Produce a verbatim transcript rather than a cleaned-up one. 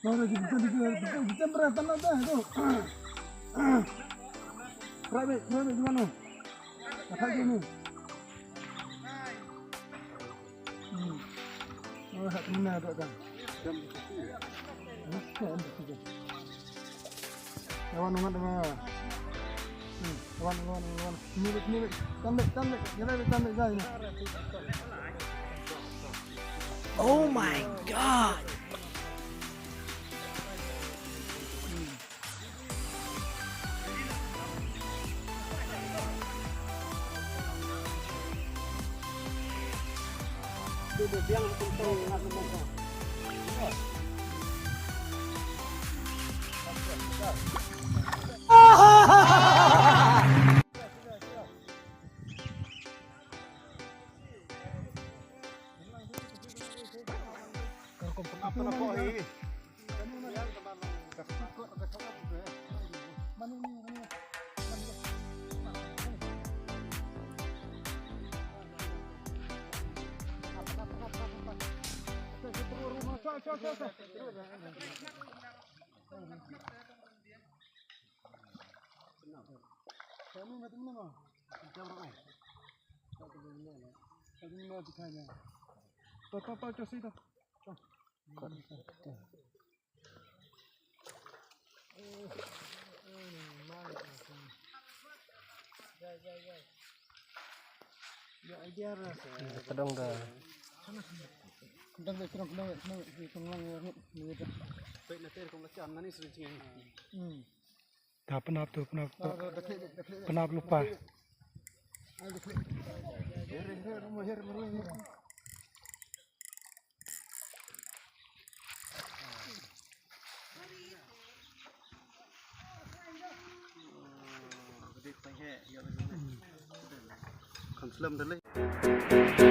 Ora kita kita kita kita beratan ada tu. Rabbit, rabbit di mana? Apa tu ni? Hmm. Oh, hak mana ada kan? Hah? Kan, betul. Lawan, lawan, lawan. Hmm, lawan, lawan, lawan. Sini, sini. Tambik, tambik. Jangan tambik, jangan. Oh my God. Ka dong da. Hmm. Da pynap tu, pynap tu. Pynap lypa. Kan slem da lei.